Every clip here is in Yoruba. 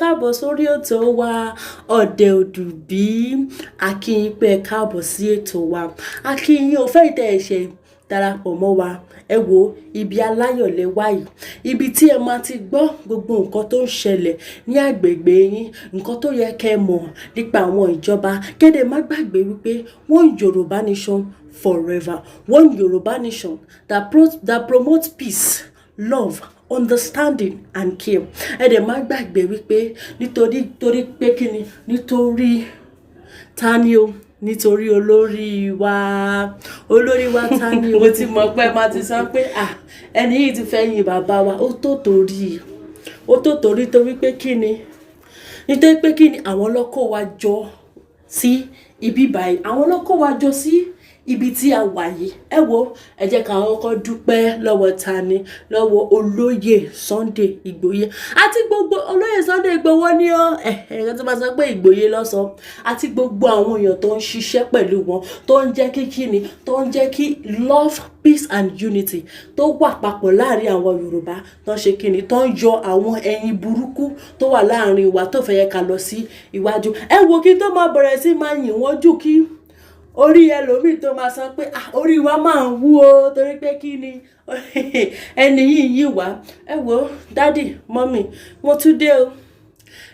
Káàbọ̀ sórí ètò wa, Ọ̀dẹ̀ Òdùbí. A kí yín pé ẹ káàbọ̀ sí ètò wa. A kí yín o. Fẹ́ ìtẹ̀ ẹ̀ṣẹ̀ darapọ̀ mọ́ wa, ẹ wo ibi aláyọ̀ lẹ wá yìí, ibi tí ẹ máa ti gbọ́ gbogbo nǹkan tó ń ṣẹlẹ̀ ní àgbègbè yín, nǹkan tó yẹ kẹ́ ẹ mọ̀ nípa àwọn ìjọba. Kéde má gbàgbé wípé one Yorùbá nation forever, one Yorùbá nation that promotes peace, love, understanding and care. Ẹ dẹ̀ má gbàgbé wípé nítorí torí pé kí ni, nítorí ta ni o, nítorí olórí wa, olórí wa ta ni o. Mo ti mọ̀ pé má ti sọ pé, ah, ẹni yìí ti fẹ́ yin bàbá wa. Ó tó torí, ó tó torí, torí pé kí ni, nítorí pé kí ni, àwọn ló kó wa jọ sí ibi báyìí, àwọn ló kó wa jọ sí ibi tí a wà yìí. Ẹ wo, ẹ jẹ́ ká kọ́kọ́ dúpẹ́ lọ́wọ́ ta ni? Lọ́wọ́ olóyè Sunday Ìgbòho àti gbogbo olóyè Sunday Ìgbòho ní ọ ẹ ẹ tó máa sọ pé Ìgbòho lọ́sọ, àti gbogbo àwọn èèyàn tó ń ṣiṣẹ́ pẹ̀lú wọn, tó ń jẹ́ kí kíni, tó ń jẹ́ kí love, peace and unity tó wà papọ̀ láàrin àwọn Yorùbá, tó ń ṣe kíni, tó ń yọ àwọn ẹyin burúkú tó wà láàrin wa, tó fẹ́ yẹ ká lọ sí iwájú. Ẹ wo, kí tó máa bẹ̀rẹ̀ sí máa yìn wọ́n jù, kí orí ẹlòmíì tó máa sọ pé, ah, orí wa máa ń wú o, torí pé kí ni, ẹni yìí yìí wá. Ẹ wo, daddy, mummy, mo tún dé o.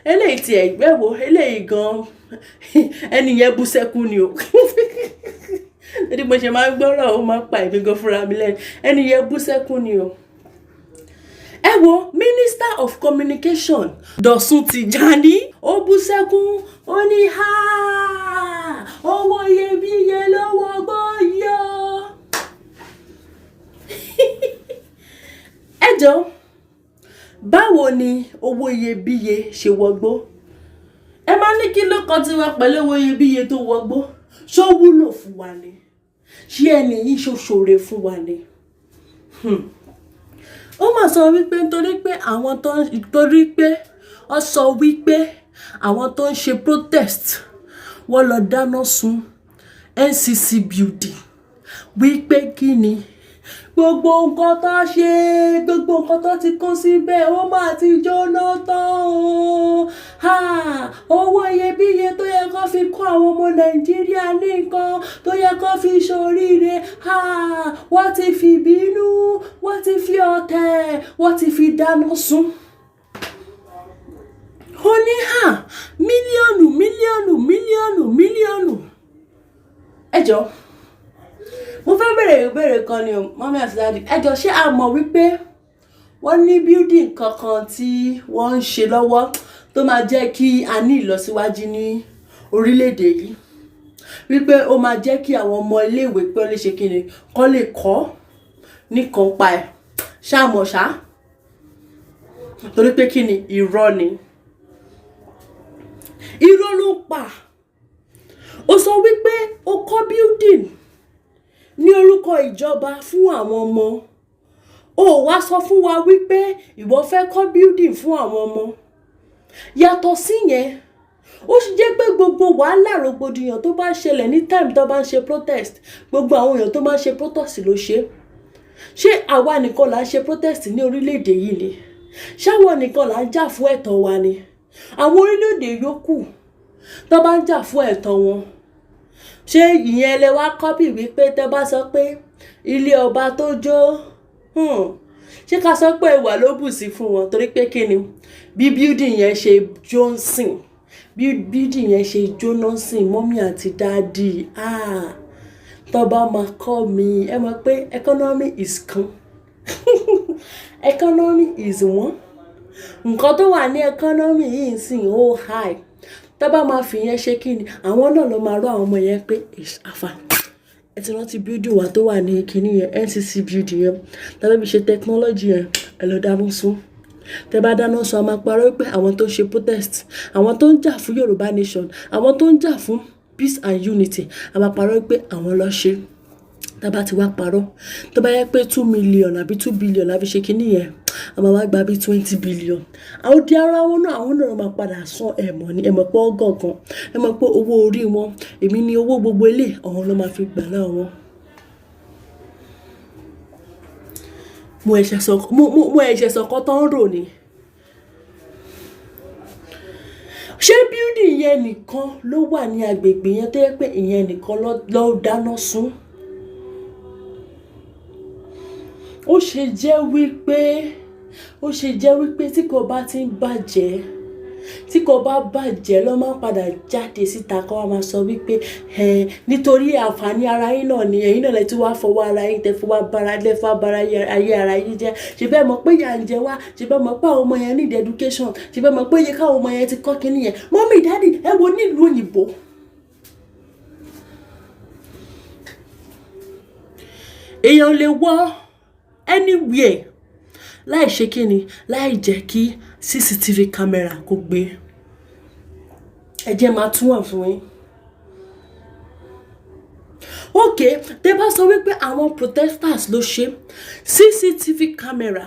Eléyìí ti ẹ̀gbẹ́ wo eléyìí gan, ẹni yẹn bú sẹ́kún ni o. Torí mo ṣe máa ń gbọ́rọ̀, ó máa ń pa èmi gan fúnra mi lẹ́nu. Ẹni yẹn bú sẹ́kún ni o. Ẹ wo, Minister of Communication Dọ̀sùn Tìjàní, ó bú sẹ́kún, ó ní, ha, owó iyebíye lówó gbóyò. Ẹ jọ, báwo ni owó iyebíye ṣe wọgbó? Ẹ máa ní kí ló kan tiwa pẹ̀lú owó iyebíye tó wọgbó? Ṣó wúlò fún wa ni? Ṣé ẹni yìí ṣó ṣoore fún wa ni? Ó mà sọ wípé nítorí pé àwọn tó ń, torí pé ó sọ wípé àwọn tó ń ṣe protest, wọ́n lọ dáná sun NCC building, wípé kí ni, gbogbo nǹkan tó ṣe, gbogbo nǹkan tó ti kó síbẹ̀, ó máa ti jóná tán o. Ha! Owó iyebíye tó yẹ kó fi kó àwọn ọmọ Nàìjíríà ní nǹkan tó yẹ kó fi ṣoríire, ha, wọ́n ti fi bínú, wọ́n ti fi ọ̀tẹ̀, wọ́n ti fi dáná sun. Ó ní, ha, mílíọ̀nù, mílíọ̀nù, mílíọ̀nù, mílíọ̀nù. Ẹ jọ, mo fẹ́ bèrè ìbéèrè kan ni o, mummy àti daddy. Ẹ jọ, ṣé a mọ̀ wípé wọ́n ní building kankan tí wọ́n ń ṣe lọ́wọ́ tó máa jẹ́ kí a ní ìlọsíwájú ní orílẹ̀-èdè yìí, wípé ó máa jẹ́ kí àwọn ọmọ iléèwé pé ó lè ṣe kíni, kọ́ lè kọ́ nìkan pa ẹ̀? Ṣáà mọ̀ ṣá? Torí pé kíni, irọ́ ni, irọ́ ló ń pa. Ó sọ wípé ó kọ́ building ní orúkọ ìjọba fún àwọn ọmọ, ó wá sọ fún wa wípé ìwọ fẹ́ kọ́ building fún àwọn ọmọ. Yàtọ̀ síyẹn, ó sì jẹ́ pé gbogbo wàhálà, rògbòdìyàn tó bá ń ṣẹlẹ̀ ní time tó bá ń ṣe protest, gbogbo àwọn èèyàn tó máa ń ṣe protest ló ṣe. Ṣé àwa nìkan là ń ṣe protest ní orílẹ̀-èdè yìí ni? Ṣáwọn nìkan là ń jà fún ẹ̀tọ́ wa ni? Àwọn orílẹ̀-èdè yòókù tó bá ń jà fún ẹ̀tọ́ wọn, ṣé ìyẹn lẹ wá copy, wípé tẹ́ bá sọ pé ilé ọba tó jó, ṣé ká sọ pé ìwà ló bù sí fún wọn? Torí pé kí ni, bí building yẹn ṣe jó ń sìn, bí building yẹn ṣe jóná sìn, mummy àti daddy, ah, tó bá máa kọ́ mi, ẹ mọ̀ pé economy is kan, economy is one. Nǹkan tó wà ní economy yìí ń sìn, ó high. Tó bá máa fi yẹn ṣe kí ni, àwọn náà ló máa rọ àwọn ọmọ yẹn pé, àfà, ẹ ti rántí building wa tó wà ní kinní yẹn, NCC building yẹn, tàbí fi ṣe technology yẹn, ẹ lọ dáná sun. Tẹ bá dáná sun, a máa parọ́ pé àwọn tó ń ṣe protest, àwọn tó ń jà fún Yorùbá nation, àwọn tó ń jà fún peace and unity, a máa parọ́ pé àwọn ló ṣe. Tá bá ti wá parọ́, tó bá yẹ pé 2 million àbí 2 billion la fi ṣe kinní yẹn, a máa wá gba bí 20 billion. Àwọn di ara wọn náà, àwọn náà máa padà san. Ẹ̀ mọ̀ ní, ẹ mọ̀ pé ọgọ́gàn, ẹ mọ̀ pé owó orí wọn, èmi ní owó gbogbo ilé, àwọn ló máa fi gbà láwọn wọn. Mo ẹ̀ṣẹ̀ sọ, mo ẹ̀ṣẹ̀ sọ kọ́ tó ń rò ni. Ṣé building yẹn nìkan ló wà ní agbègbè yẹn tó yẹ pé ìyẹn nìkan ló dáná sun? Ó ṣe jẹ́ wípé tí kò bá ti ń bàjẹ́, tí kò bá bàjẹ́ ló máa ń padà jáde síta kó wá máa sọ wípé ẹ nítorí àǹfààní ara yín náà ni. Ẹ̀yin náà lẹ tí wàá fọwọ́ ara yín tẹ fọwọ́ bara lẹ fọwọ́ bara ayé ara yín jẹ́. Ṣe bẹ́ẹ̀ mọ̀ pé ìyà ń jẹ wá? Ṣe bẹ́ẹ̀ mọ̀ pé àwọn ọmọ yẹn need education? Ṣe bẹ́ẹ̀ mọ̀ pé iye káwọn ọmọ yẹn ti kọ́ kínní yẹn? Mummy, daddy, ẹ wo nílùú òyìnbó. Èèyàn lè wọ anywhere láì ṣe kíni, láì jẹ́ kí CCTV camera kó gbé. Ẹ jẹ́ máa tún wà fún yín. Ok, tẹ́ bá sọ wípé àwọn protesters ló ṣe, CCTV camera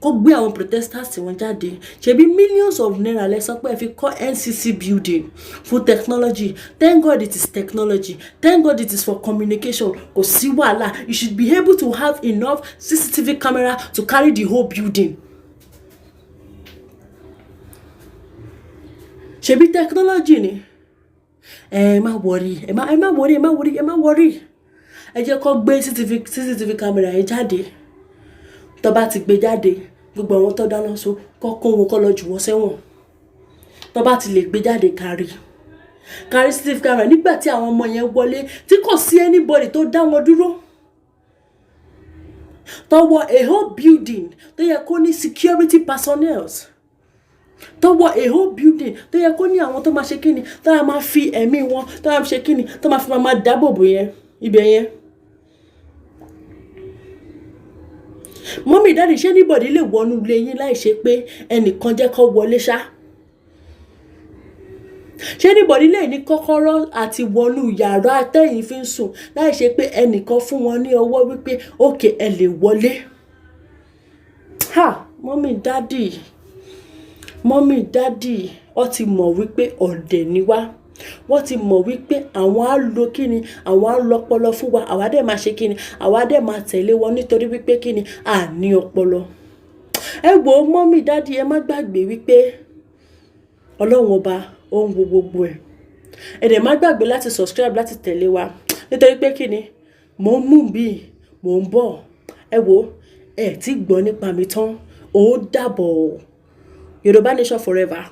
kó gbé àwọn protesters tí wọ́n jáde. Ṣebí millions of naira lẹ sọ pé ẹ fi kọ́ NCC building fún technology. Thank God it is technology, thank God it is for communication. Kò sí wàhálà. You should be able to have enough CCTV camera to carry the whole building. Ṣebí technology ni. Ẹ má worry, ẹ má worry, ẹ má worry, ẹ má worry. Ẹ jẹ́ kó gbé CCTV camera yẹn jáde. Tó bá ti gbé jáde, gbogbo àwọn tó dáná sun, kó kó wọn, kó lọ jù wọ́n sẹ́wọ̀n. Tó bá ti lè gbé jáde, kárí CCTV camera nígbà tí àwọn ọmọ yẹn wọlé, tí kò sí anybody tó dá wọn dúró, tó wọ a whole building tó yẹ kó ní security personnels, tó wọ a whole building tó yẹ kó ní àwọn tó máa ṣe kíni, tó máa fi ẹ̀mí wọn, tó máa ṣe kíni, tó máa fi máa dáàbò bò yẹn ibẹ̀ yẹn. Mummy, daddy, ṣé anybody lè wọnú ilé yín láì ṣe pé ẹnìkan jẹ́ kó wọlé ṣá? Ṣé anybody lè ní kọ́kọ́rọ́ àti wọnú yàrá tẹ́yìn fi ń sùn láì ṣe pé ẹnìkan fún wọn ní ọwọ́ wípé okay, ẹ lè wọlé? Ha! Mummy, daddy, mummy, daddy, wọ́n ti mọ̀ wípé ọ̀dẹ̀ ni wá. Wọ́n ti mọ̀ wípé àwọn á lo kíni, àwọn á lo ọpọlọ fún wa, àwa dẹ̀ máa ṣe kíni, àwa dẹ̀ máa tẹ̀lé wọn nítorí wípé kíni, à ní ọpọlọ. Ẹ wo, mummy, daddy, ẹ má gbàgbé wípé Ọlọ́run Ọba ó ń wo gbogbo ẹ̀. Ẹ dẹ̀ má gbàgbé láti subscribe, láti tẹ̀lé wa, nítorí pé kíni, mò ń mú bí mò ń bọ̀. Ẹ wo, ẹ tí gbọ́ nípa mi tán, ó dàbọ̀. Yorùbá Nation forever.